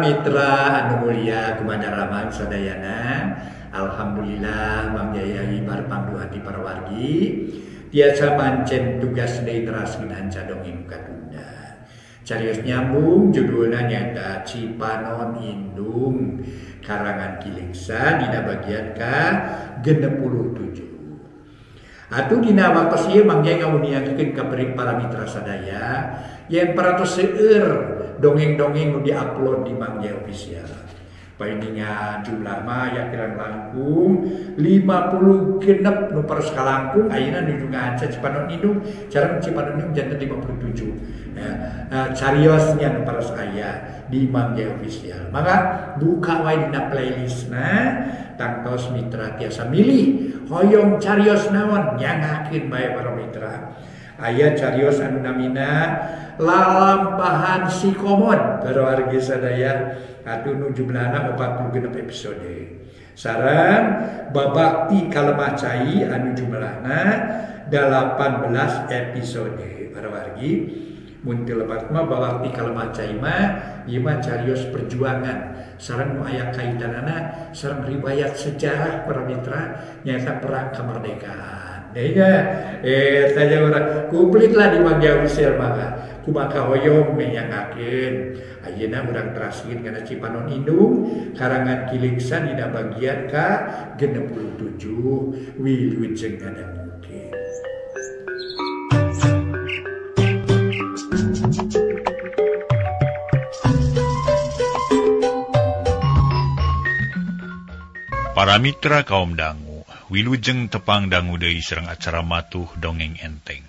Para mitra anu mulia kumaha sadayana, alhamdulillah Mang Jaya hibar pangduhati para wargi tiasa mancen tugas deui teraskeun hanca dongeng katunda. Carios nyambung judulna nyaeta Cipanon Indung karangan Ki Leuksa dina bagian ka 67. Atuh dina waktos ieu Mang Jaya ngawuniakeun ka para mitra sadaya yen parantos seueur dongeng-dongeng nu diupload di Mang Jaya Official. Painingnya jumlah mah ya kirang langkung 50 genep nu paros kalangkung ayeuna nuju ngahanca Cipanon Indung sareng Cipanon Indung janten 57. Ya, cariosnya nu paros aya di Mang Jaya Official. Maka buka wae dina playlistna tangtos mitra tiasa milih hoyong carios naon nyangakeun bae para mitra. Aya carios anu namina Lalampahan Si Komod para wargi sadaya atuh nu jumlahna 46 episode. Sareng Babakti Kalemah Cai anu jumlahna 18 episode para wargi. Mun teu lepat mah Babakti Kalemah Cai mah ieu mah carios perjuangan sareng nu aya kaitanana sareng riwayat sejarah para mitra nyaeta perang kemerdekaan. Nah, saja orang komplit lah di Mang Jaya Official maka kumaha hoyong menyangakeun ayeuna urang teraskeun kana Cipanon Indung karangan Ki Leuksa dina bagian ka 67 wilujeng ngadangukeun. Para mitra kaum dangu, wilujeng tepang dangu deui sareng acara matuh dongeng enteng.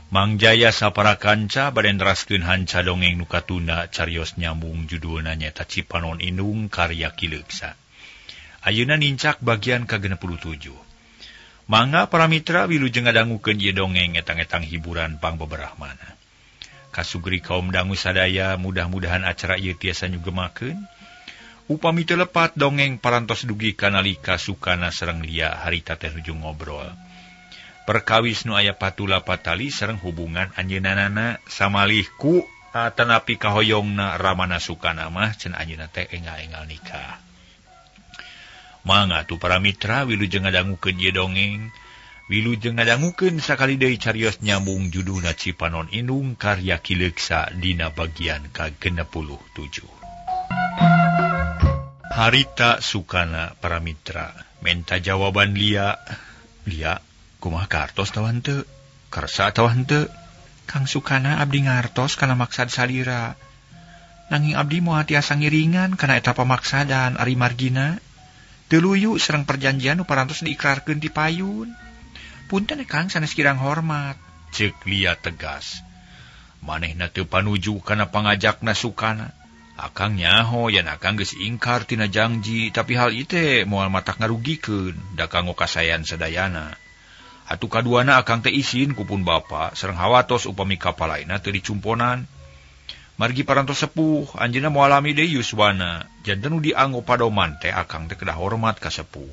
Mang Jaya sapara kanca bade neraskeun hanca dongeng nu katunda carios nyambung judulna nyaeta Cipanon Indung karya Ki Leuksa. Ayeuna nincak bagian ka-67. Mangga para mitra wilujeng ngadangukeun ieu dongeng etang-etang hiburan pangbeberahmana. Kasugri kaum dangu sadaya mudah-mudahan acara ieu tiasa nyugemakeun. Upami teu lepat dongeng parantos dugi kanalika Sukana sareng Lia harita teh nuju ngobrol. Perkawis nu aya patula patali sareng hubungan anjeunanana samalih ku atanapi kahoyongna Ramana Sukana mah cenah anjeunna teh engal-engal nikah. Mangga atuh para mitra wilujeng ngadangukeun ieu dongeng, wilujeng ngadangukeun sakali deui carios nyambung judulna Cipanon Indung karya Ki Leuksa dina bagian ka-67. Harita Sukana para mitra menta jawaban Lia. Lia, kumaha kartos tawa henteu? Kersa atawa henteu? Kang Sukana abdi ngartos kana maksad salira. Nanging abdi moal tiasa ngiringan kana eta pamaksadan ari margina. Teu luyu sareng perjanjian nu parantos diikrarkeun ti payun. Punten Kang sanes kirang hormat. Ceuk Lia tegas. Manehna teu panuju kana pangajakna Sukana. Akang nyaho yen akang geus ingkar tina jangji, tapi hal ieu teh moal matak ngarugikeun da kanggo kasayan sadayana. Atuh kaduana akang teh isin ku pun bapa sareng hawatos upami kapalaina teu dicumponan. Margi parantos sepuh, anjeunna moal lami deui yuswana. Janten nu dianggo padoman teh akang teh kedah hormat ka sepuh.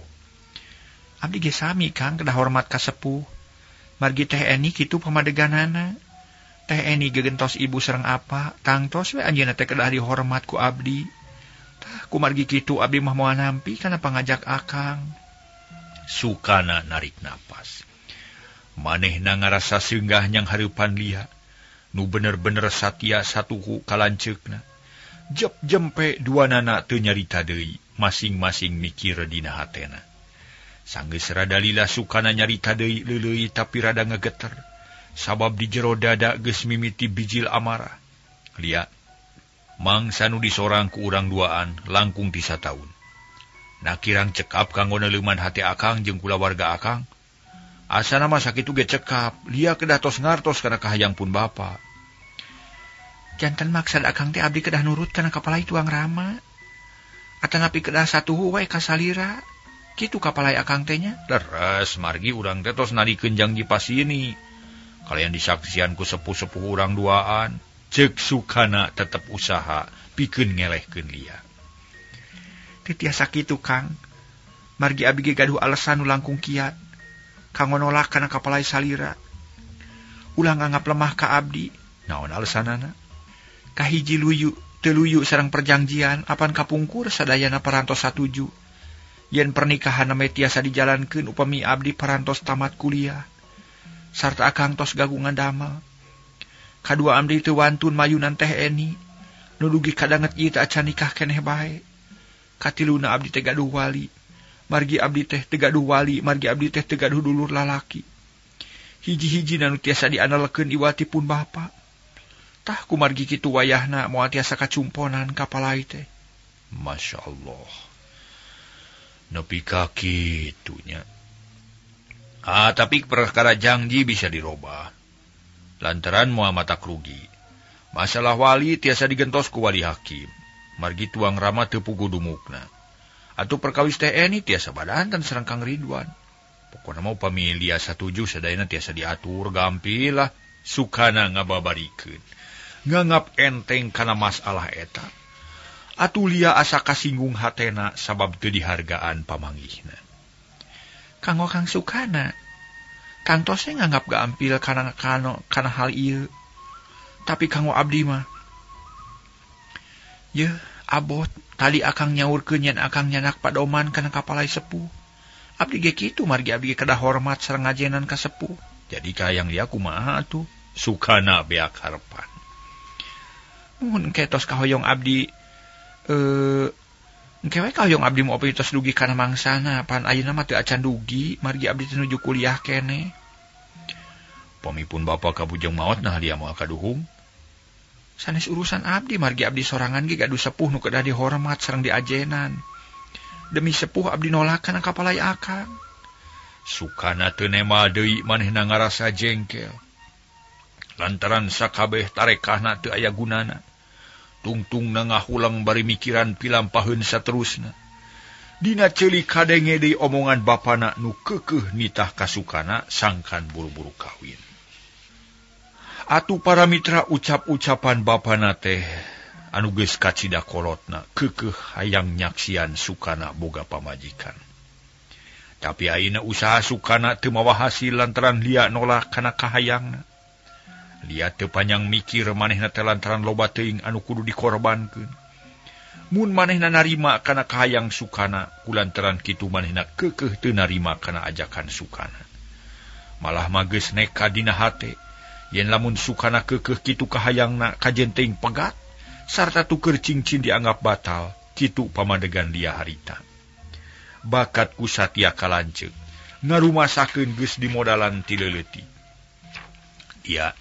Abdi ge sami Kang kedah hormat ka sepuh. Margi teh Eni kitu pamadeganana. Teh Eni gegentos ibu sareng apa, tangtos we anjeunna teh kedah dihormat ku abdi. Tah kumargi kitu abdi mah moal nampi kana pangajak akang. Sukana narik napas. Manehna ngarasa seunggah nyang hareupan Lia, nu bener-bener satia satuhu ka lanceukna. Jep jempe duanana teu nyarita deui, masing-masing mikir dina hatena. Sanggeus rada lila Sukana nyarita deui leuleui tapi rada ngegeter. Sabab di jero dada geus mimiti bijil amarah. Lia, mangsa nu disorang ku urang duaan langkung ti sataun. Nakirang cekap kanggo neuleuman hate akang jeung kulawarga akang. Asana mah sakitu ge cekap, Lia kedah tos ngartos kana kahayang pun bapa. Janten maksad akang teh abdi kedah nurut kana kapalai tuang Rama. Atanapi kedah satuhu wae ka salira. Kitu kapalai akang teh nya. Leres margi urang teh tos narikeun janji pasini. Kalian disaksian ku sepuh-sepuh urang duaan. Ceuk Sukana tetep usaha pikeun ngelehkeun Lia. Teu tiasa kitu Kang. Margi abdi ge gaduh alasan nu langkung kiat. Kanggo nolak kana kapalai salira. Ulah nganggap lemah ka abdi. Naon alasanana? Kahiji luyu Teu luyu sareng perjanjian apan kapungkur sadayana parantos satuju. Yen pernikahan mah tiasa dijalankeun upami abdi parantos tamat kuliah. Sarta akang tos gagungan damel. Kadua abdi teu wantun mayunan Teh Eni. Nu dugi kadanget ieu teh acan nikah keneh bae. Katiluna abdi teh gaduh wali. Margi abdi teh teu gaduh wali, margi abdi teh teu gaduh dulur lalaki. Hiji-hiji nu tiasa diandalkeun iwati pun bapa. Tah kumargi kitu wayahna moal tiasa kacumponan ka palai teh. Masya Allah. Nepi ka kitunya. Ah, tapi perkara janji bisa dirobah. Lantaran moal matak rugi. Masalah wali tiasa digentos ku wali hakim. Margi tuang rama teu puguh dumukna. Atuh perkawis Teh Eni tiasa badantan sareng Kang Ridwan. Pokona mah upami Lia satuju sadayana tiasa diatur gampil lah. Sukana ngababarikeun. Nganggap enteng kana masalah eta. Atuh Lia asa kasinggung hatena sabab teu dihargaan pamanggihna. Kanggo Kang Sukana, tantosnya nganggap gampil kana kana hal ieu. Tapi kanggo abdi mah, yeuh abot tadi akang nyaurkeun yen akang nyanak padoman kana kapalai sepuh. Abdi ge kitu margi abdi ge kedah hormat sareng ngajenan ka sepuh. Jadi kahayang Lia kumaha atuh? Sukana beak harepan. Mun ketos kahoyong abdi engke we kahoyong abdi mau tos dugi kana mangsana pan ayeuna mah teu acan dugi margi abdi teh nuju kuliah keneh. Pamipun bapa kabujeng maot nah Lia moal kaduhung. Sanes urusan abdi margi abdi sorangan ge gaduh sepuh nu kedah dihormat sareng diajenan. Demi sepuh abdi nolak kana kapalai akang. Sukana teu nema deui manehna ngarasa jengkel. Lantaran sakabeh tarekahna teu aya gunana. Tungtungna ngahulang bari mikiran pilampaheun saterusna. Dina ceuli kadenge deui omongan bapana nu keukeuh nitah ka Sukana sangkan buru-buru kawin. Atuh para mitra ucap-ucapan bapana teh anu geus kacida kolotna keukeuh hayang nyaksian Sukana boga pamajikan. Tapi ayeuna usaha Sukana teu mawa hasil lantaran Lia nolak kana kahayangna. Lia teu panjang mikir manehna teh lantaran loba teuing anu kudu dikorbankeun. Mun manehna narima kana kahayang Sukana, kulantaran kitu manehna keukeuh teu narima kana ajakan Sukana. Malah mah geus neka dina hate yen lamun Sukana keukeuh kitu kahayangna kajen teuing pegat sarta tuker cincin dianggap batal, kitu pamadegan Lia harita. Bakat ku Satya kalanceuk ngarumasakeun geus dimodalan ti leuletik. Dia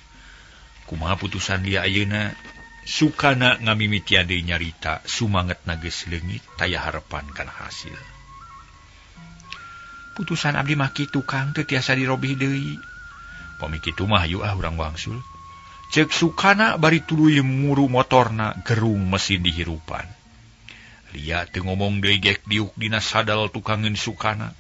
kumaha putusan Lia ayeuna? Sukana ngamimitian deui nyarita sumangetna geus leungit taya harepan kana hasil. Putusan abdi mah kitu Kang teu tiasa dirobih deui. Pami kitu mah hayu ah urang wangsul. Ceuk Sukana bari tuluy muru motorna gerung mesin dihirupan. Lia teu ngomong deui gek diuk dina sadal tukangeun Sukana.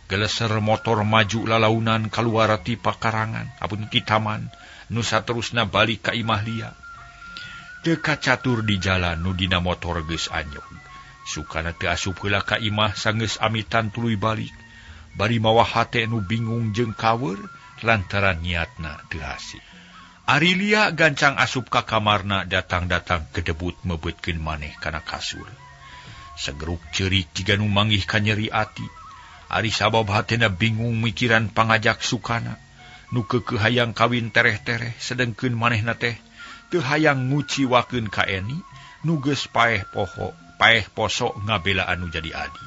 Geleser motor maju lalaunan kaluar ti pakarangan apun kitaman nu saterusna balik ka imah Lia. Teu kacatur di jalan nu dina motor geus anyog. Sukana teu asup heula ka imah sanggeus amitan tuluy balik. Bari mawa hate nu bingung jeung kaweur lantaran niatna teu hasil. Ari Lia gancang asup ka kamarna datang-datang kedebut mebeutkeun maneh kana kasur. Segeruk ceurik jiga nu manggih ka nyeri ati. Ari sabab hatena bingung mikiran pangajak Sukana nu keukeuh hayang kawin tereh-tereh sedengkeun manehna teh teu hayang nguciwakeun ka Eni nu geus paeh poho paeh poso ngabelaan nu jadi adi.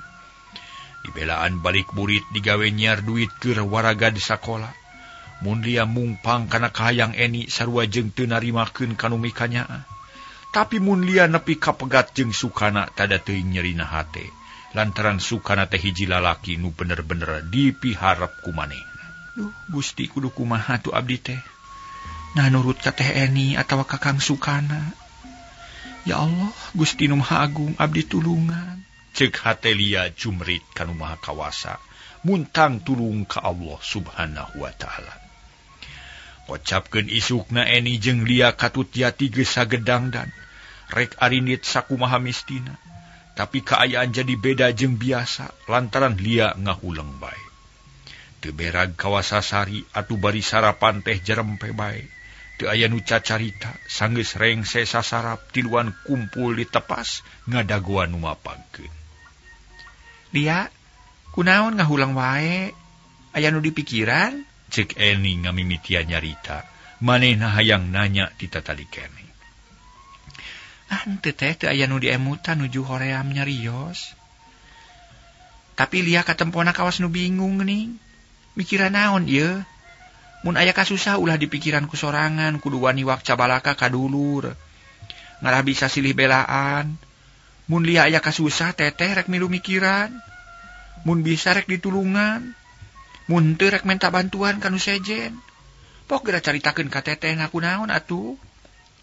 Dibelaan balik burit digawe nyiar duit keur waraga di sakola. Mun Lia mungpang kana kahayang Eni sarua jeung teu narimakeun kanu mikanyaah. Tapi mun Lia nepi kapegat jeung Sukana tada teuing nyerina hate. Lantaran Sukana teh hiji lalaki nu bener-bener dipiharep ku manehna. Duh, Gusti kudu kumaha tuh abdi teh. Nah nurut ka Teh Eni atawa ka Kang Sukana. Ya Allah, Gusti nu Maha Agung abdi tulungan. Ceuk hate Lia jumrit kanu Maha Kawasa, muntang tulung ka Allah Subhanahu wa taala. Kocapkeun isukna Eni jeung Lia katut jati geus sagedangdan. Rek arinit sakumaha mistina. Tapi kaayaan jadi beda jeung biasa lantaran Lia ngahuleng bae. Teu berag kawasasari atuh bari sarapan teh jerempe bae. Teu aya nu cacarita, sanggeus rengse sasarap tiluan kumpul di tepas ngadagoan nu mapagkeun. Lia, kunaon ngahulang wae? Aya nu dipikiran? Cek Eni ngamimitian nyarita. Manehna hayang nanya ti tatadi keneh. Ah, henteu teh teu aya nu diemutan nuju hoream nyarios. Tapi Lia katempona kawas nu bingung geuning. Mikiran naon ieu? Mun aya kasusah ulah dipikiran ku sorangan, kudu wani wakca balaka ka dulur. Ngarah bisa silih belaan. Mun Lia aya kasusah teteh rek milu mikiran. Mun bisa rek ditulungan. Mun teu rek menta bantuan ka nu sejen. Pok geura caritakeun ka teteh na kunaon atuh.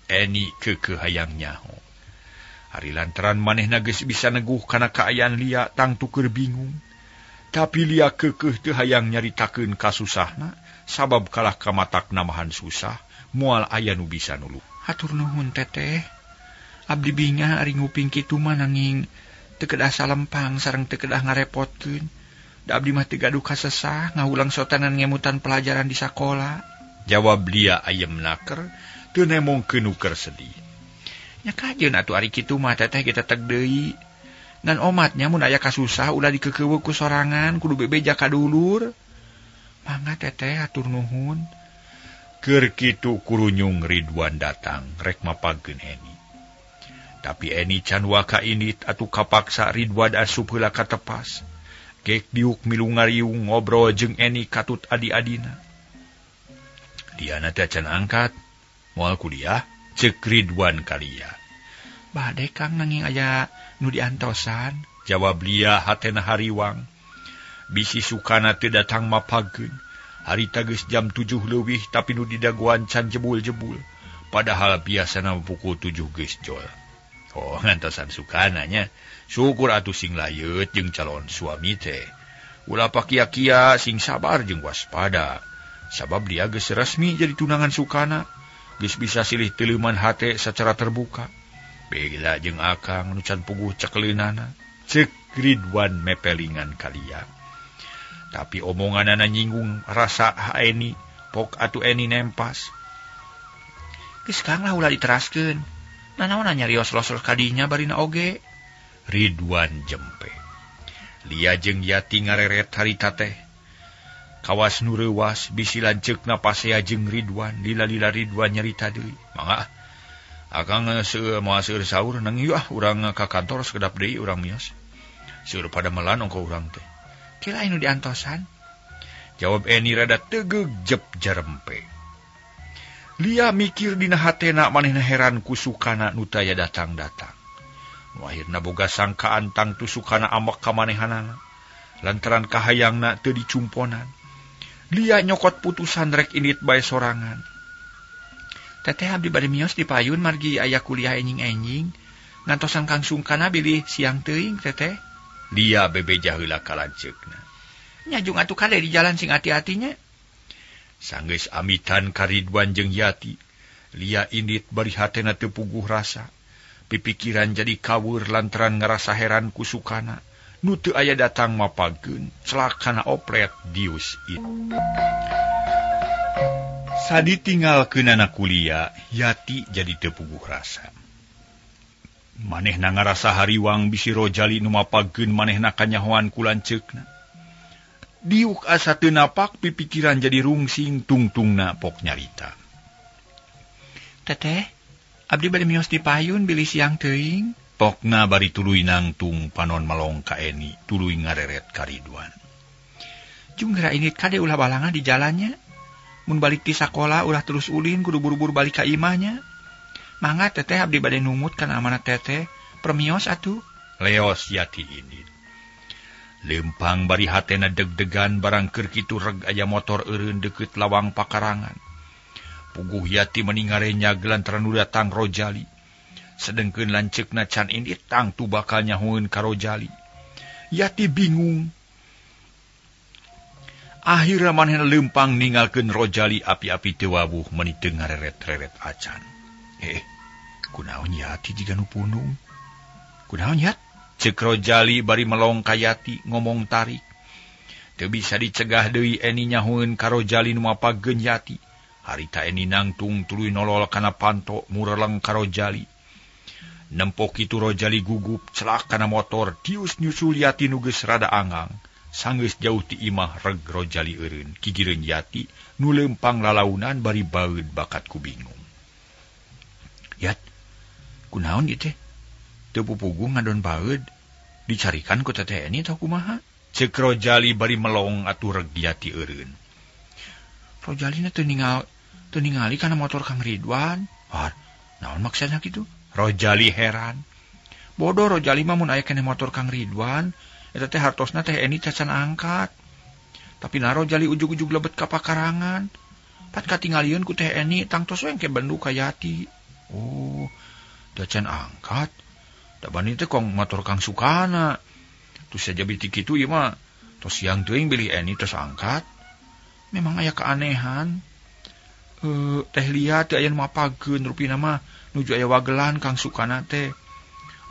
Eni keukeuh hayang nyaho. Ari lantaran manehna geus bisa neguh kana kaayaan Lia tangtu keur bingung. Tapi Lia keukeuh teu hayang nyaritakeun kasusahna sabab kalah kamatak namahan susah moal aya nu bisa nulung. Hatur nuhun teteh. Abdi bingah ari nguping kitu mah nanging teu kedah salempang sareng teu kedah ngarepotkeun. Da abdi mah teu gaduh kasesah ngahulang sotanan ngemutan pelajaran di sakola. Jawab Lia ayem naker teu nemongkeun nu keur sedih. Nya kajeun atuh ari kitu mah teteh kita teg deui. Ngan omatnya mun aya kasusah ulah dikeukeuweuk ku sorangan kudu bebeja ka dulur. Mangga teteh hatur nuhun. Keur kitu kurunyung Ridwan datang rek mapagkeun Eni. Tapi Eni can waka indit atuh kapaksa Ridwan asup heula ka tepas. Gek diuk milu ngariung ngobrol jeung Eni katut adi-adina. Diana teh can angkat. Moal kuliah cek Ridwan ka Lia. Bade Kang nanging aya nu diantosan. Jawab Lia hatena hariwang. Bisi sukana teu datang mapagkeun. Harita geus jam 7 leuwih tapi nu didagoan can jebul-jebul. Padahal biasana pukul 7 geus jol. Oh, ngantosan sukana nya. Syukur atuh sing layeut jeung calon suami teh. Ulah pakia-kia sing sabar jeung waspada. Sabab dia geus resmi jadi tunangan sukana. Geus bisa silih teuleman hate secara terbuka. Bela jeung akang nu can puguh cekeleunana. Ceuk Ridwan mepelingan ka Lia. Tapi omonganana nyinggung rasa Eni, pok atuh Eni nempas. Geus Kang lah ulah diteraskeun. Nanaon nyarios los-los kadinya barina oge. Ridwan jempe. Lia jeung Yati ngareret harita teh. Kawas nu reuwas bisi lanceukna pasea jeung Ridwan, lila-lila Ridwan nyarita deui. Mangga akang moal seueur saur nang ieu ah urang ka kantor sakedap deui urang mios. Seueur pada melan ongko urang teh. Kira anu diantosan? Jawab Eni rada tegeug jep jarempe. Lia mikir dina hatena manehna heran ku sukana nu taya datang-datang. Nu akhirna boga sangkaan tangtu sukana ambek ka manehanana. Lantaran kahayangna teu dicumponan. Lia nyokot putusan rek indit bae sorangan. Teteh abdi bade mios di payun margi aya kuliah enjing-enjing. Ngantosan Kang Sungkana bilih siang teuing teteh. Lia bebeja heula ka lanceukna. Nyajung atuh kade di jalan sing ati-atinya. Sanggeus amitan ka Ridwan jeung Yati, Lia indit bari hatena teu puguh rasa. Pipikiran jadi kawur lantaran ngarasa heran ku sukana. Nu teu aya datang mapagkeun, celakana oplet dius it. Saditinggalkeunana kuliah, Yati jadi teu puguh rasa. Manehna ngarasa hariwang bisi Rojali nu mapagkeun manehna kanyahoan ku lanceukna. Diuk asa teu napak pipikiran jadi rungsing tungtungna pok nyarita. Teteh, abdi bade mios di payun bilih siang teuing. Pokna bari tuluy nangtung panon malong ka Eni, tuluy ngareret ka Ridwan. Jung geura indit kade ulah balangan di jalannya. Mun balik ti sakola ulah terus ulin kudu buru-buru balik ka imahnya. Mangga teteh abdi bade numut kana amanat teteh. Permios atuh. Leos Yati indit. Lempang bari hatena deg-degan barang keur kitu reg aya motor eureun deukeut lawang pakarangan. Puguh Yati meni ngarenyag lantaran nu datang Rojali. Sedengkeun lanceukna can indit tangtu bakal nyahoeun ka Rojali. Yati bingung. Akhirna manehna lempang ninggalkeun Rojali api-api teu wawuh meni teu ngareret-reret acan. Kunaon Yati jiga nu punung? Kunaon Yat? Ceuk Rojali bari melong ka Yati ngomong tarik. Teu bisa dicegah deui Eni nyahoeun ka Rojali nu mapagkeun Yati. Harita Eni nangtung tuluy nolol kana panto mureleng ka Rojali. Nempo kitu Rojali gugup celak kana motor tius nyusul Yati nu geus rada angang. Sanggeus jauh ti imah reg Rojali eureun gigireun Yati nu leumpang lalaunan bari baeud bakat ku bingung. Yat, kunaon ieu teh? Teu pupuguh ngadon baeud. Dicarikan ku Teteh Eni tah kumaha? Ceuk Rojali bari melong atuh reg Yati eureun. Rojalina teu ningali kana motor Kang Ridwan. Wah, naon maksudna kitu? Rojali heran. Bodoh Rojali mah mun aya keneh motor Kang Ridwan, eta teh hartosna Teh Eni cacan angkat. Tapi na Rojali ujug-ujug lebet ka pakarangan. Pat katingalieun ku Teh Eni tangtos we engke bendu ka Yati. Oh, cacan angkat. Da bani teh kong motor Kang Sukana. Tus saja biti kitu ieu mah tos siang teuing bilih Eni tos angkat. Memang aya keanehan. Teh Lia teu aya nu mapageun rupina mah nuju aya wagelan Kang Sukana teh.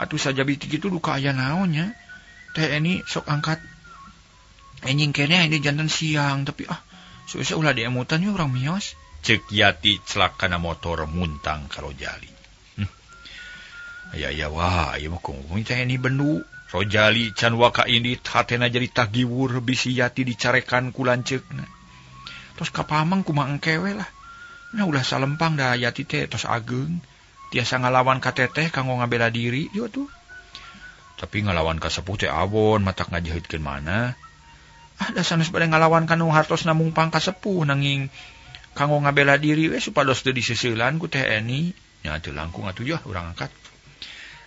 Atuh sajabi ti kitu duka aya naon nya. Teh Eni sok angkat enjing keneh ini janten siang tapi ah susa ulah diemutan nya urang mios. Ceuk Yati celak kana motor muntang ka Rojali. Aya wah ieu mah kumaha Teh Eni bendu. Rojali can waka indit hatena jadi tagiwur bisi Yati dicarekan ku lanceukna. Tos kapameng kumaha engke we lah. Nah ulah salempang da Yati teh tos ageung. Tiasa ngalawan ka teteh kanggo ngabela diri yo tuh. Tapi ngalawan ka sepuh teh awon matak ngajeheutkeun mana. Ah da sanes bade ngalawan ka nu hartosna mungpang ka sepuh nanging kanggo ngabela diri we supados teu diseseulan ku Teh Eni. Nya teu langkung atuh yeuh urang angkat.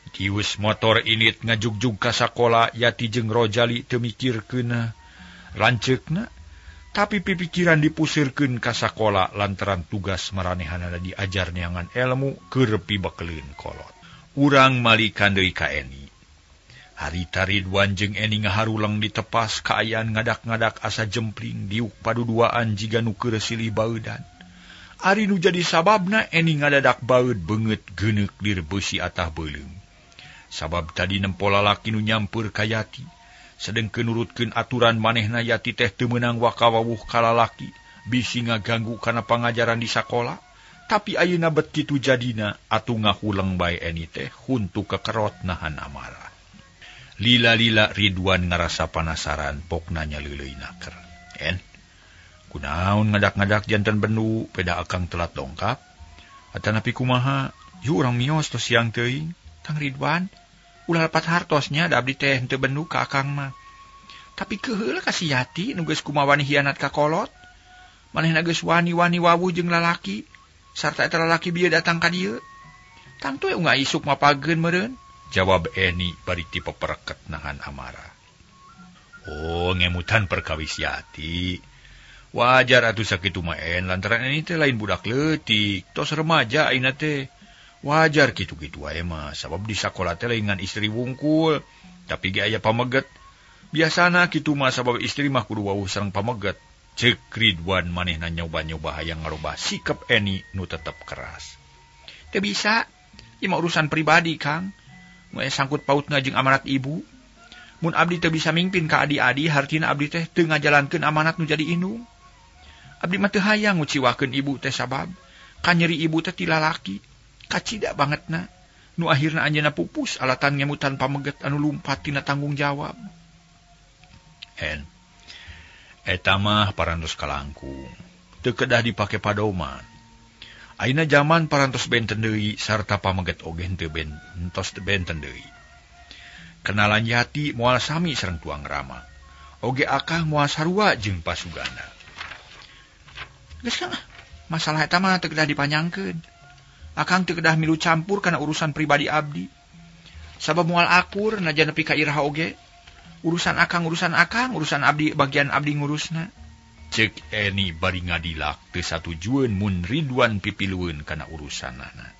Tius motor init ngajugjug ka sakola Yati jeung Rojali teu mikirkeun lanceukna. Tapi pipikiran dipusirkeun ka sakola lantaran tugas maranehanana diajar neangan elmu keur pibekeleun kolot. Urang malikan deui ka Eni. Harita Ridwan jeung Eni ngaharuleng ditepas kaayaan ngadak-ngadak asa jempling diuk paduduaan jiga nu keur silih baeudan. Ari nu jadi sababna Eni ngadadak baeud beungeut geuneuk lir beusi atah beuleum. Sabab tadi nempo lalaki nu nyampeur ka Yati. Sedengkeun nurutkeun aturan manehna Yati teh teu meunang wakawawuh ka lalaki bisi ngaganggu kana pangajaran di sakola. Tapi ayeuna bet kitu jadina atuh ngahuleng bae Eni teh huntu kekerot nahan amarah. Lila-lila Ridwan ngarasa panasaran pokna nyaleuleuy naker. En, kunaon ngadak-ngadak janten bendu peda akang telat dongkap? Atanapi kumaha? Yu urang mios tos siang teuing. Kang Ridwan, ulah lepat hartosnya da abdi teh henteu bendu ka akang mah. Tapi keheula ka si Yati nu geus kumawani hianat ka kolot. Manehna geus wani-wani wawuh jeung lalaki sarta eta lalaki bieu datang ka dieu. Tangtu we unggal isuk mapageun meureun. Jawab Eni bari ti pepereket nahan amarah. Oh, ngemutan perkawis Yati. Wajar atuh sakitu mah En lantaran Eni teh lain budak leutik, tos remaja ayeuna teh. Wajar kitu-kitu wae mah sabab di sakola teh lain ngan istri wungkul, tapi ge aya pameget. Biasana kitu mah sabab istri mah kudu wawuh sareng pameget. Ceuk Ridwan manehna nyoba-nyoba hayang ngarobah sikap Eni nu tetep keras. Teu bisa, ieu mah urusan pribadi, Kang. Nu aya sangkut pautna jeung amanat ibu. Mun abdi teu bisa mingpin ka adi-adi, hartina abdi teh teu ngajalankeun amanat nu jadi indung. Abdi mah teu hayang nguciwakeun ibu teh sabab kanyeri ibu teh ti lalaki. Kacida bangetna nu akhirna anjeunna pupus alatan ngemutan pameget anu lumpat tina tanggung jawab. En, eta mah parantos kalangkung teu kedah dipake padoman. Ayeuna jaman parantos benten deui sarta pameget oge henteu bentos benten deui. Kenalan Yati moal sami sareng tuang rama. Oge akang moal sarua jeung pasugana. Geus lah, masalah eta mah teu kedah dipanjangkeun. Akang teu kedah milu campur kana urusan pribadi abdi. Sabab moal akur najan nepi ka iraha oge. Urusan akang, urusan abdi bagian abdi ngurusna. Cek Eni bari ngadilak teu satujueun mun Ridwan pipilueun kana urusanana.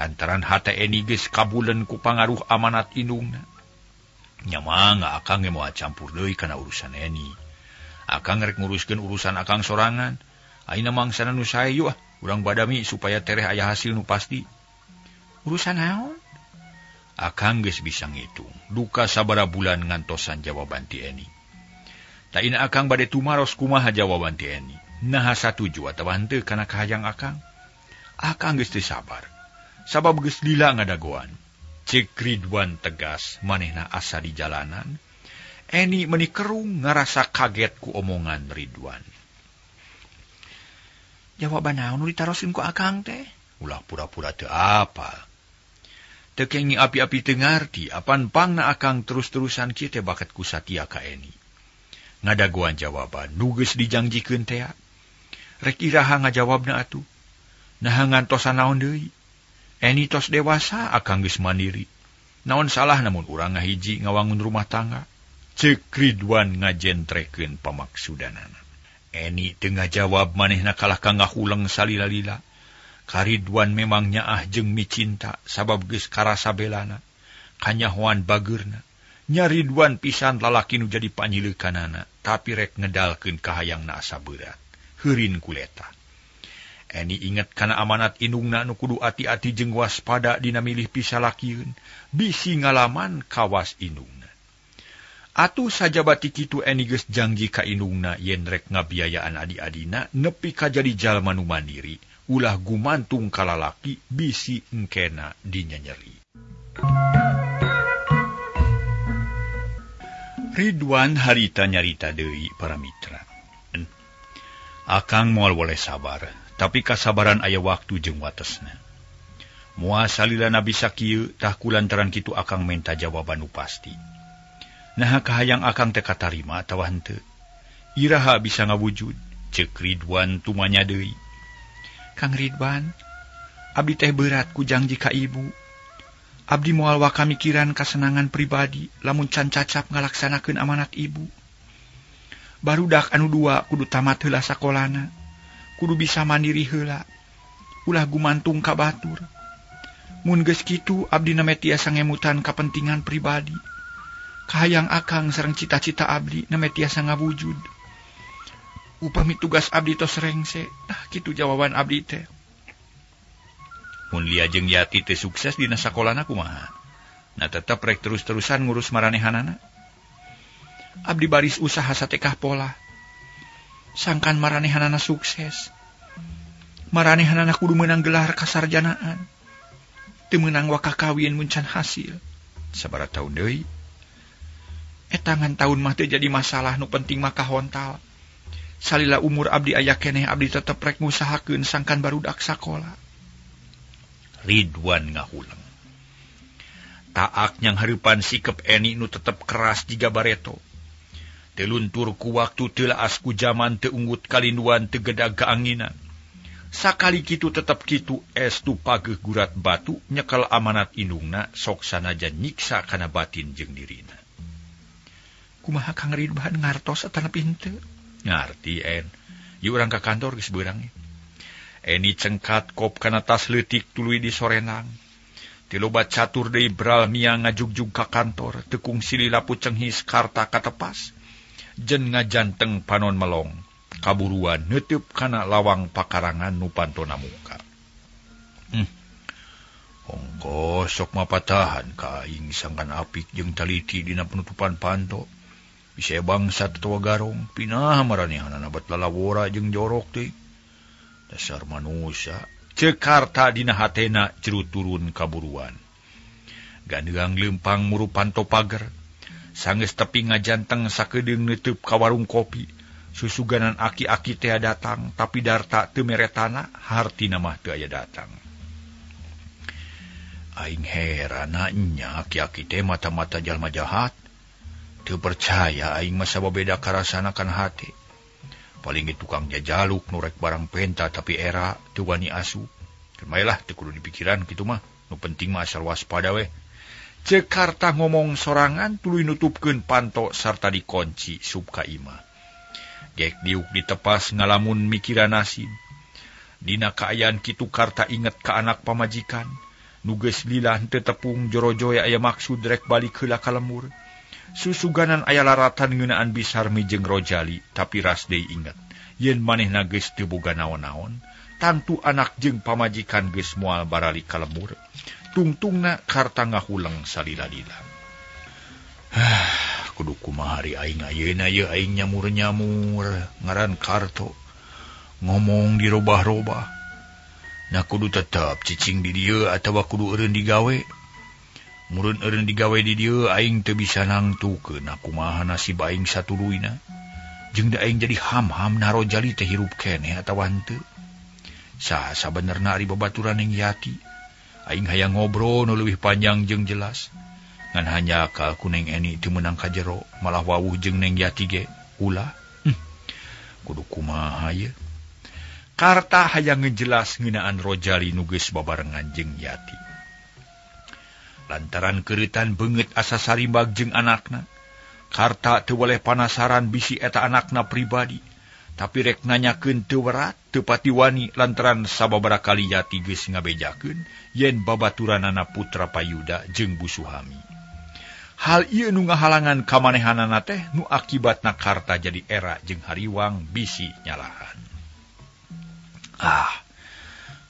Lantaran hate Eni geus kabulen ku pangaruh amanat indungna. Nya mangga akang ge moal campur deui kana urusan Eni. Akang rek nguruskeun urusan akang sorangan. Ayeuna mangsana nu sae yeuh ah, urang badami supaya tereh aya hasil nu pasti. Urusan naon? Akang geus bisa ngitung. Duka sabara bulan ngantosan jawaban ti Eni. Taina akang bade tumaros kumaha jawaban ti Eni. Naha satuju atawa henteu kana kahayang akang? Akang geus teu sabar. Sabab geus lila ngadagoan. Cek Ridwan tegas manehna asa di jalanan. Eni meuni kerung ngarasa kaget ku omongan Ridwan. Jawaban naon nu ditaroskeun ku akang teh? Ulah pura-pura teu apal. Teu kenging api-api teu ngarti apan pangna akang terus-terusan kieu teh bakat ku satia ka Eni. Ngadagoan jawaban nu geus dijangjikeun tea. Rek iraha ngajawabna atuh. Naha ngantosan naon deui? Eni tos dewasa, akang geus mandiri. Naon salah namun urang ngahiji ngawangun rumah tangga. Ceuk Ridwan ngajentrekeun pamaksudanana. Eni teu ngajawab manehna kalah ka ngahuleng salila-lila. Ka Ridwan memang nyaah jeung micinta sabab geus karasa belana, kanyahoan bageurna. Nya Ridwan pisan lalaki nu jadi panyileukanana, tapi rek ngedalkeun kahayangna asa berat. Heurin kuleta. Eni inget kana amanat indungna nu kudu ati-ati jeung waspada dina milih pisalakieun, bisi ngalaman kawas indungna. Atuh sajabati kitu Eni geus janji ka indungna yen rek ngabiayaan adi-adina nepi ka jadi jalma nu mandiri, ulah gumantung ka lalaki bisi engkena dinyanyeri. Ridwan harita nyarita deui para mitra. Akang moal boleh sabar, tapi kasabaran aya waktu jeung watesna. Moal salilana bisa kieu tah kulantaran kitu akang menta jawaban nu pasti. Naha kahayang akang teh katarima atawa henteu? Iraha bisa ngawujud? Ceuk Ridwan tumanya deui. Kang Ridwan, abdi teh berat ku janji ka ibu. Abdi moal waka mikiran kasenangan pribadi lamun can cacap ngalaksanakeun amanat ibu. Barudak anu dua kudu tamat heula sakolana, kudu bisa mandiri heula, ulah gumantung ka batur. Mun geus kitu abdi name tiasa ngemutan kapentingan pribadi. Kahayang akang sareng cita-cita abdi name tiasa ngawujud. Upami tugas abdi tos rengse, nah kitu jawaban abdi teh. Mun Lia jeung Yati teh sukses dina sakolana kumaha? Nah tetep rek terus-terusan ngurus maranehanana. Abdi baris usaha satekah pola. Sangkan maranehanana sukses. Maranehanana kudu meunang gelar kasarjanaan. Teu meunang waka kawin mun can hasil. Sabaraha taun deui? Eta ngan taun mah teu jadi masalah, nu penting mah kahontal. Salila umur abdi aya keneh abdi tetep rek ngusahakeun sangkan barudak sakola. Ridwan ngahuleng. Taak nyang hareupan sikep Eni nu tetep keras jiga bareto. Teu luntur ku waktu teu laas ku jaman teu unggut kalinduan teu gedag kaanginan. Sakali kitu tetep kitu estu pageuh gurat batu nyekel amanat indungna sok sanajan nyiksa kana batin jeung dirina. Kumaha Kang Ridwan ngartos atanapi henteu? Ngarti En. Ieu urang ka kantor geus beurang. Eni cengkat kop kana tas leutik tuluy disorenang. Teu loba catur deui bral mia ngajugjug ka kantor, teu kungsi lila pucenghis karta katepas. Jen ngajanteng panon melong, kaburuan neuteub kana lawang pakarangan nu pantona muka. Ongko sok mapatahan ka aing sangkan apik jeung taliti dina penutupan panto. Bisa bangsa atawa garong, pinah maranehanana bat lalawora jeung jorok teh. Dasar manusia, ceuk Karta dina hatena jero turun kaburuan. Gandeang leumpang muru panto pager. Sanggeus tepi ngajanteng sakedeung neuteub ka warung kopi. Susuganan aki-aki teh datang, tapi darta teu meretana, hartina mah teu aya datang. Aing herana nya aki-aki teh mata-mata jalma jahat. Teu percaya aing mah sababeda karasana kana hate. Paling ge tukang jajaluk nu rek barang penta tapi era teu wani asup. Kumaha teu kudu dipikiran kitu mah, nu penting mah asal waspada weh. Ceuk Karta ngomong sorangan tuluy nutupkeun panto sarta dikunci sub ka imah. Gek diuk ditepas ngalamun mikiran nasib. Dina kaayaan kitu Karta inget ka anak pamajikan. Nu geus lila henteu tepung jorojoy aya maksud rek balik heula ka lemur. Susuganan aya laratan ngeunaan Bisarmi jeung Rojali, tapi ras deui inget yen manehna geus teu boga naon-naon, tangtu anak jeung pamajikan geus moal baralik ka lemur. Tungtungna Karta ngahuleng salila-lila. Kudu kumaha ari aing ayeuna ye aing nyamur-nyamur ngaran Karto. Ngomong dirobah-robah. Nah kudu tetep cicing di dieu atawa kudu eureun digawe. Murun eureun digawe di dieu aing teu bisa nangtukeun kumaha nasib aing satuluyna. Jeung da aing jadi ham-ham na Rojali teh hirup keneh atawa henteu. Saha sabenerna ari babaturan Neng Yati. Aing hayang ngobrol nu leuwih panjang jeung jelas. Ngan hanya akal ku Neng Eni teu meunang ka jero, malah wawuh jeung Neng Yati ge ulah. Kudu kumaha ye? Karta hayang ngejelas ngeunaan Rojali nu geus babarengan jeung Yati. Lantaran keuritan beungeut asa sarimbag jeung anakna. Karta teu boleh panasaran bisi eta anakna pribadi, tapi rek nanyakeun teu werat, teu patiwani lantaran sababaraha kali Yati geus ngabejakeun yen babaturanana putra Payuda jeung Bu Suhami. Hal ieu nu ngahalangan kamanehanana teh nu akibatna Karta jadi era jeung hariwang bisi nyalahan. Ah,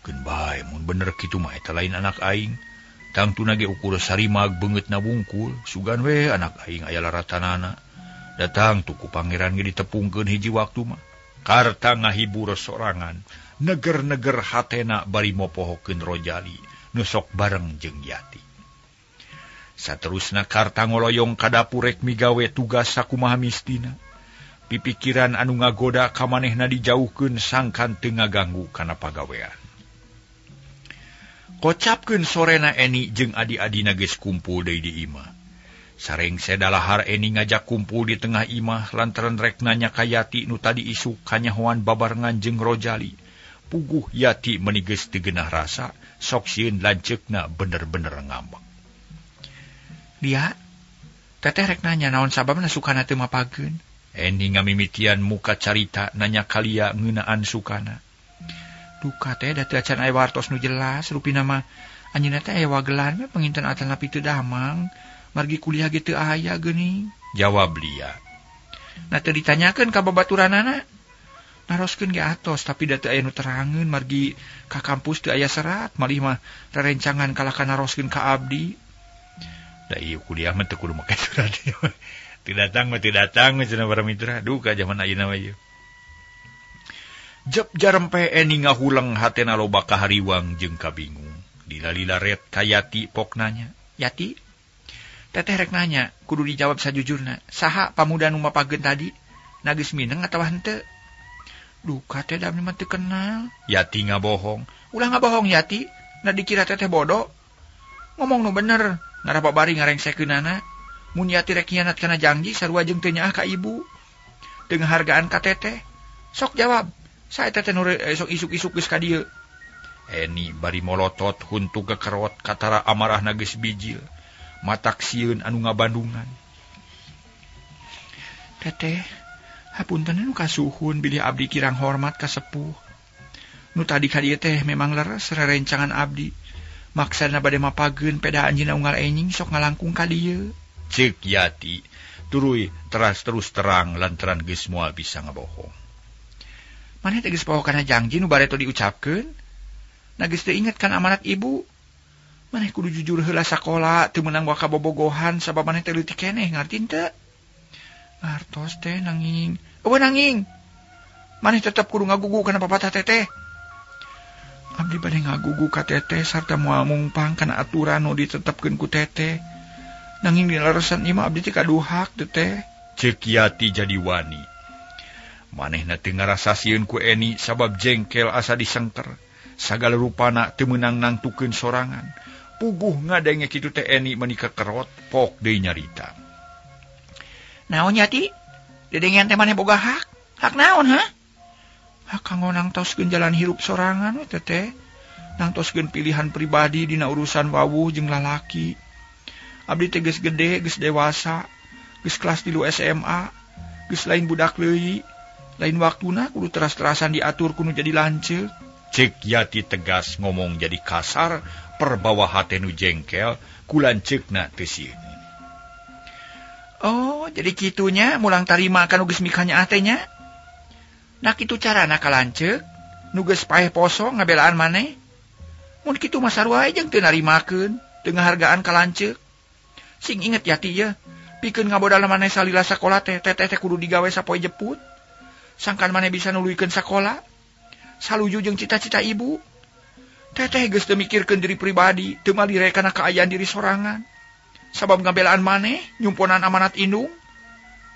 keun bae mun bener kitu mah eta lain anak aing. Tangtuna ge ukur sarimag beungeutna wungkul, sugan we anak aing aya laratanana. Datang tuku pangeran ge ditepungkeun hiji waktu mah. Karta ngahibur sorangan, neger-neger hatena bari mopohokeun Rojali nu sok bareng jeung Yati. Saterusna Karta ngoloyong ka dapur rek migawe tugas sakumaha mistina. Pipikiran anu ngagoda ka manehna dijauhkeun sangkan teu ngaganggu kana pagawean. Kocapkeun sorena Eni jeung adi-adina geus kumpul deui di imah. Sarengse dalahar Eni ngajak kumpul di tengah imah lantaran rek nanya ka Yati nu tadi isuk kanyahoan babarengan jeung Rojali. Puguh Yati meuni geus teu geunah rasa, sok sieun lanceukna bener-bener ngambek. Lia, teteh rek nanya naon sababna Sukana teu mapageun. Eni ngamimitian muka carita nanya ka Lia ngeunaan Sukana. Duka teh da teu acan aya wartos nu jelas, rupina mah anjeunna teh aya wagelan we panginten atanapi teu damang, margi kuliah ge teu aya geuning. Jawab Lia. Nah teu ditanyakeun ka babaturanana. Naroskeun ge atos tapi da teu aya nu terangeun margi ka kampus teu aya serat, malih mah rerencangan kalah ka naroskeun ka abdi. Da ieu kuliah mah teu kudu make surat. Teu datang mah teu datang cenah para mitra. Duka zaman ayeuna mah ieu. Jep jarempe Eni ngahuleng hatena loba kahariwang jeung kabingung. Lila-lila ret ka Yati pok nanya. Yati, teteh rek nanya, kudu dijawab sajujurna. Saha pamuda nu mapageun tadi? Na geus mineng atawa henteu? Duka teh da abdi mah teu kenal. Yati ngabohong. Ulah ngabohong Yati, na dikira teteh bodoh. Ngomong nu bener, ngarapa bari ngarengsekeunana. Mun Yati rek hianat kana janji sarua jeung teu nyaah ka ibu. Teu ngahargaan ka teteh. Sok jawab. Saya teteh nu esok isuk-isuk geus ka dieu. Eni bari molotot huntu kekerot katara amarahna geus bijil. Matak sieun anu ngabandungan. Teteh, hapunten nu kasuhun bilih abdi kirang hormat ka sepuh. Nu tadi ka dieu teh memang leres rerencangan abdi. Maksana bade mapageun peda anjeunna unggal enjing sok ngalangkung ka dieu. Ceuk Yati tuluy teras terus terang lantaran geus moal bisa ngabohong. Maneh teh geus poho kana janji nu bareto diucapkeun? Na geus teu inget kan amanat ibu. Maneh kudu jujur heula sakola, teu meunang waka bobogohan sabab maneh teh leutik keneh, ngarti teu? Ngartos teh nanging. Eueuh nanging. Maneh tetep kudu ngagugu kana papatah teteh. Abdi bade ngagugu ka teteh sarta moal mungpang kana aturan nu ditetepkeun ku teteh. Nanging dina leresan ieu mah abdi teh kaduhak teteh. Ceuk Yati jadi wani. Manehna teu ngarasa sieun ku Eni sabab jengkel asa disengker. Sagala rupana teu meunang nangtukeun sorangan. Puguh ngadenge kitu teh Eni meuni kekerot pok deui nyarita. Naon Yati? Dedengean teh maneh boga hak? Hak naon ha? Hak kanggo nangtoskeun jalan hirup sorangan we teteh. Nangtoskeun pilihan pribadi dina urusan wawuh jeung lalaki. Abdi teh geus gede, geus dewasa, geus kelas 3 SMA, geus lain budak leuyi. Lain waktuna kudu teras-terasan diatur kudu jadi lanceuk. Ceuk Yati tegas ngomong jadi kasar, perbawa hate nu jengkel ku lanceukna teu sieun. Oh, jadi kitunya mulang tarima kan geus mikanya teh nya. Nah kitu carana ka lanceuk, nu geus paeh poso ngabelaan maneh. Mun kitu mah sarua jeung teu narimakeun, teu ngahargaan ka lanceuk. Sing inget Yati ye, pikeun ngabodal maneh salila sakola teh, teteh teh kudu digawe sapoe jeput. Sangkan maneh bisa nuluykeun sakola. Saluju jeung cita-cita ibu. Teteh geus teu mikirkeun diri pribadi, teu malire kana kaayaan diri sorangan. Sabab ngabelaan maneh nyumponan amanat indung.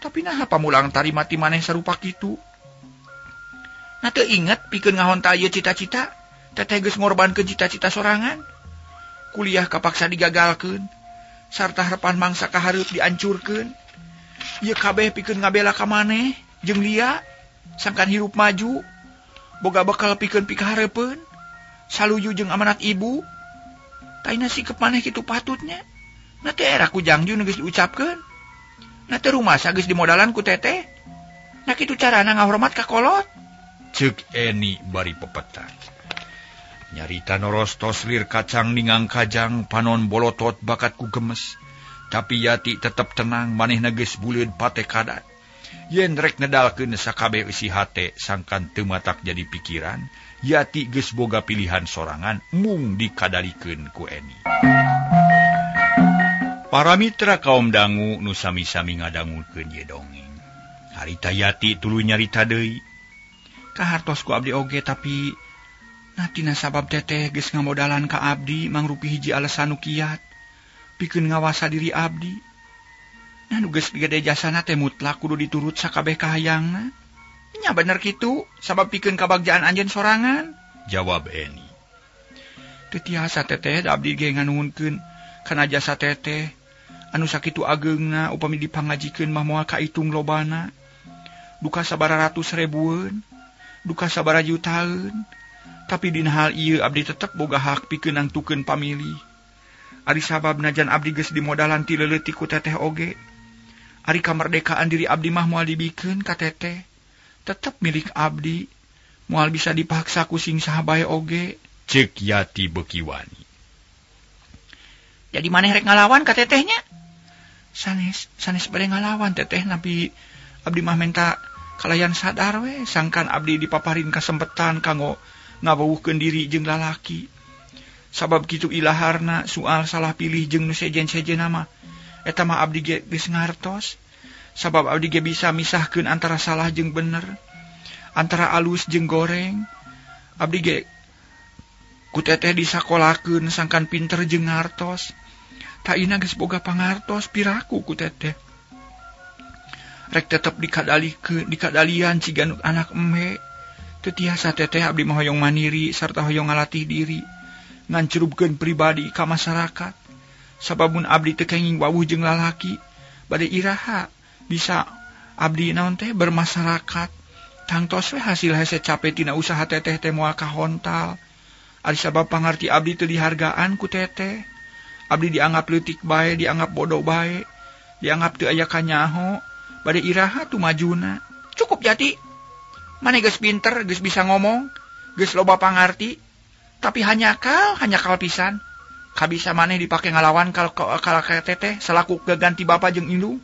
Tapi naha pamulang tarima ti maneh sarupa kitu. Nah teu inget pikeun ngahontal ieu cita-cita, teteh geus ngorbankeun cita-cita sorangan. Kuliah kapaksa digagalkeun, sarta harepan mangsa kahareup diancurkeun. Ieu kabeh pikeun ngabela ka maneh jeung lia, sangkan hirup maju, boga bekal pikeun pikahareupeun. Saluju jeung amanat ibu. Taina sikep maneh kitu patutnya. Na teu era ku Jangjun geus diucapkeun. Na teu rumasa geus dimodalan ku teteh. Na kitu carana ngahormat ka kolot. Ceuk Eni bari pepetan. Nyarita norostos lir kacang ningang kajang panon bolotot bakat ku gemes. Tapi Yati tetep tenang manehna geus buleud pate kadat. Yen rek nedalkeun sakabeh eusi hate sangkan teu matak jadi pikiran, Yati geus boga pilihan sorangan mung dikadalikeun ku Eni. Para mitra kaum dangu nu sami-sami ngadangukeun ye dongeng. Harita Yati tuluy nyarita deui. Kahartos ku abdi oge tapi natina sabab teteh geus ngamodalan ka abdi mangrupi hiji alasan nu kiat pikeun ngawasa diri abdi. Nah nu geus gede jasana teh mutlak kudu diturut sakabeh kahayangna. Nya bener kitu sabab pikeun kabagjaan anjeun sorangan, jawab Eni. Teu tiasa teteh da abdi ge nganuhunkeun kana jasa teteh anu sakitu ageungna upami dipangajikeun mah moal kaitung lobana. Duka sabaraha ratus ribueun, duka sabaraha jutaeun. Tapi dina hal ieu abdi tetep boga hak pikeun nangtukeun pamilih. Ari sabab najan abdi geus dimodalan ti leuletik ku teteh oge. Ari kamerdekaan diri abdi mah moal dibikeun ka teteh. Tetep milik abdi, moal bisa dipaksa ku sing saha bae oge. Ceuk Yati beuki wani. Jadi maneh rek ngalawan ka tetehnya? Sanes, sanes bade ngalawan teteh, nabi abdi mah menta kalayan sadar we sangkan abdi dipaparin kasempetan kanggo ngawuhkeun diri jeung lalaki. Sabab kitu ilaharna soal salah pilih jeung nu sejen-sejen mah eta mah abdi ge geus ngartos. Sabab abdi ge bisa misahkeun antara salah jeung bener, antara alus jeung goreng. Abdi ge ku teteh disakolakeun sangkan pinter jeung ngartos. Taina geus boga pangartos piraku ku teteh. Rek tetep dikadalikeun, dikadalian ciga nu anak embe. Teu tiasa teteh abdi mah hoyong mandiri sarta hoyong ngalatih diri, ngancurubkeun pribadi ka masyarakat. Sabab mun abdi teu kenging wawuh jeung lalaki, bade iraha bisa abdi naon teh bermasyarakat. Tangtos we hasil hese cape tina usaha teteh teh moal kahontal. Ari sabab pangarti abdi teu dihargaan ku teteh. Abdi dianggap leutik bae, dianggap bodoh bae, dianggap teu aya kanyaho. Bade iraha tu majuna. Cukup Jati. Maneh geus pinter, geus bisa ngomong, geus loba pangarti, tapi hanya kal pisan. Kabisa maneh dipake ngalawan kal ka teteh selaku geganti bapa jeung indung.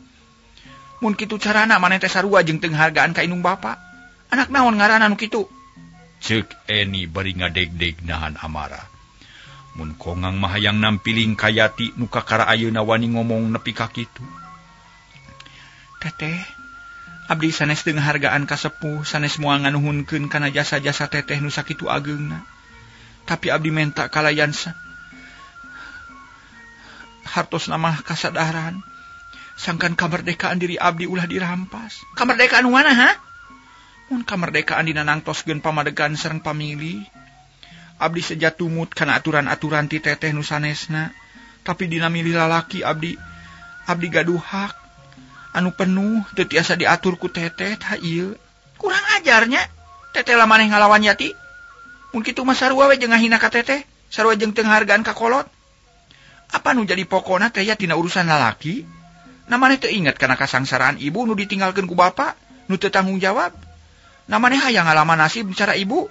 Mun kitu carana maneh teh sarua jeung teu ngahargaan ka indung bapa. Anak naon ngaranna nu kitu? Ceuk Eni bari ngadegdeg nahan amarah. Mun kongang mah hayang nampiling ka Yati nu kakara ayeuna wani ngomong nepi ka kitu. Teteh, abdi sanes teu ngahargaan ka sepuh, sanes moal nganuhunkeun kana jasa-jasa teteh nu sakitu ageungna. Tapi abdi menta kalayan hartosna mah kasadaran. Sangkan kamerdekaan diri abdi ulah dirampas. Kamerdekaan mana ha? Mun kamerdekaan dina nangtoskeun pamadegan sareng pamilih. Abdi seja tumut kana aturan-aturan ti teteh nu sanesna. Tapi dina milih lalaki abdi gaduh hak anu penuh teu tiasa diatur ku teteh tah ieu. Kurang ajarnya. Teteh lah maneh ngalawan Yati. Mun kitu mah sarua we jeung ngahina ka teteh, sarua jeung teu ngahargaan ka kolot. Apa nu jadi pokona teh ya tina urusan lalaki? Nah maneh teu inget kana kasangsaraan ibu nu ditinggalkeun ku bapa, nu teu tanggung jawab. Nah maneh hayang ngalaman nasib cara ibu.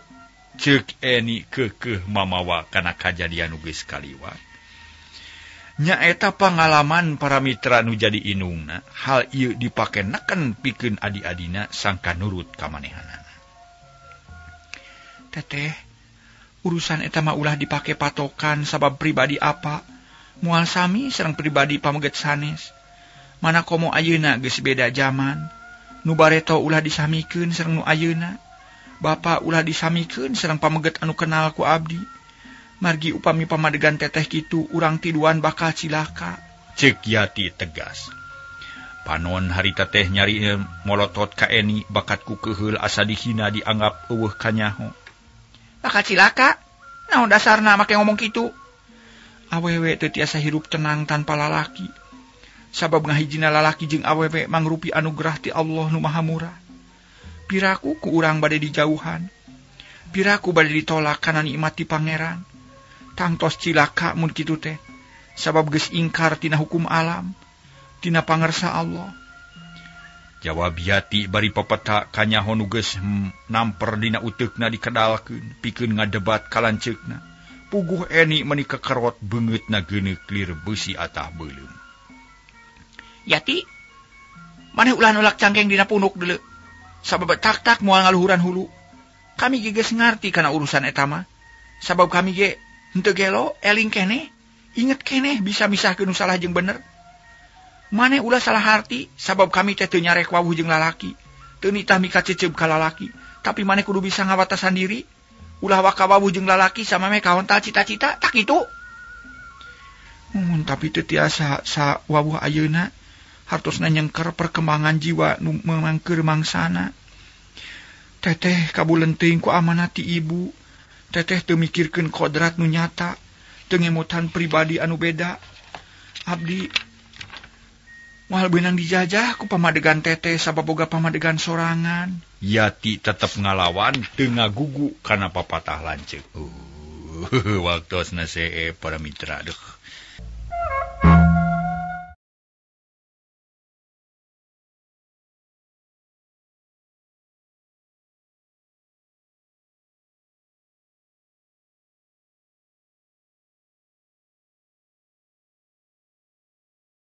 Ceuk Eni keukeuh mamawa kana kajadian nu geus kaliwat. Nyaeta pangalaman para mitra nu jadi inungna, hal ieu dipake neken pikeun adi-adina sangka nurut ka manehanana. Teteh, urusan eta mah ulah dipake patokan sabab pribadi apa, moal sami sareng pribadi pameget sanes. Mana komo ayeuna geus beda zaman, nu bareto ulah disamikeun sareng nu ayeuna. Bapak ulah disamikeun sareng pameget anu kenal ku abdi. Margi upami pamadegan teteh kitu urang tiduan bakal cilaka. Cek Yati tegas. Panon harita teh nyari molotot ka Eni bakat ku keheul asa dihina dianggap eueuh kanyaho. Bakal cilaka? Naon dasarna make ngomong kitu? Awewe teu tiasa hirup tenang tanpa lalaki. Sabab ngahijina lalaki jeung awewe mangrupi anugerah ti Allah nu Maha Murah. Piraku ku urang bade dijauhan. Piraku bade ditolak kana nikmat ti pangeran. Tangtos cilaka mun kitu teh. Sabab geus ingkar tina hukum alam, tina pangersa Allah. Jawab Yati bari pepeta kanyaho nu geus namper dina uteukna dikedalkeun pikeun ngadebat ka lanceukna. Puguh Eni meuni kekerot beungeutna geuneuk lir beusi atah beuleum. Yati, maneh ulah nolak cangkeng dina punuk deuleu. Sabab tak-tak moal ngaluhuran hulu. Kami ge geus ngarti kana urusan eta mah. Sabab kami ge henteu gelo, eling keneh, inget keneh bisa misahkeun nu salah jeung bener. Maneh ulah salah harti, sabab kami teh teu nyarek wawuh jeung lalaki. Teu nitah mikaceceup ka lalaki, tapi maneh kudu bisa ngawatasan diri. Ulah waka wawuh jeung lalaki samame kahontal cita-cita, tak kitu. Tapi teu tiasa sa wawuh ayeuna. Hartosna nyengker perkembangan jiwa nu mangkeur mangsana. Teteh kabulen teuing ku amanat ti ibu. Teteh teu mikirkeun kodrat nu nyata, teu ngemutan pribadi anu beda. Abdi moal beunang dijajah ku pamadegan teteh sabab boga pamadegan sorangan. Yati tetep ngalawan teu ngagugu kana papatah lanceuk. Waktosna see para mitra deuh.